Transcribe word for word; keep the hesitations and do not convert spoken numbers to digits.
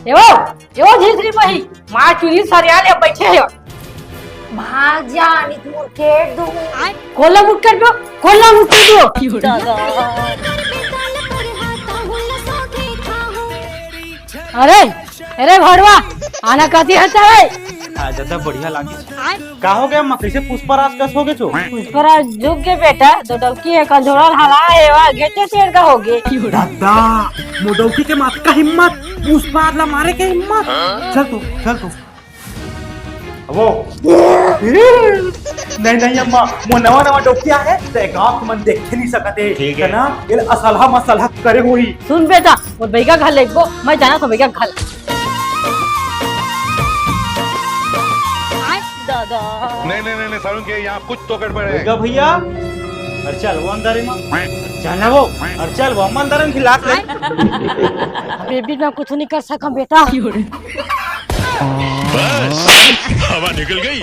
ए वो, ए वो झिझरी बही, माँ चुरी सरिया ले बैठे हे। भाग जा, नहीं तो मुड़ के दू। कोला मुड़ कर दो, कोला मुड़ कर दो। अरे, अरे भड़वा, आना कथी हस रे? आ, दादा, बढ़िया लागे। का हो गया माँ, कैसे पुष्पराज कस हो गए छो? पुष्पराज झुक गए बेटा, दो डौकी है, कंझोरा हला है, वा गेटे शेर का हो गए। दादा, मोर डौकी के मात का हिम्मत, पुष्पराज ला मारे के हिम्मत। चल तू, चल तू। वो। नहीं, नहीं अम्मा, मोर नवा नवा डौकी आए हे, त एक आंख मन देखे नहीं सकत हे। ठीक है। है ना? ये असलहा मसलहा करे होही। सुन बेटा, वो बैगा घर लेगो, मैं जाना तो बैगा घर। दादा। नहीं, नहीं, नहीं, नहीं, सारुण के यहाँ कुछ तो गड़बड़ है। बैगा भैया, अरे चल वो अंदर ही माँ। चल ना वो, अरे चल वो अम्मा अंदर ही खिला के। बेबी, मैं कुछ नहीं कर सका बेटा। बस, हवा निकल गई।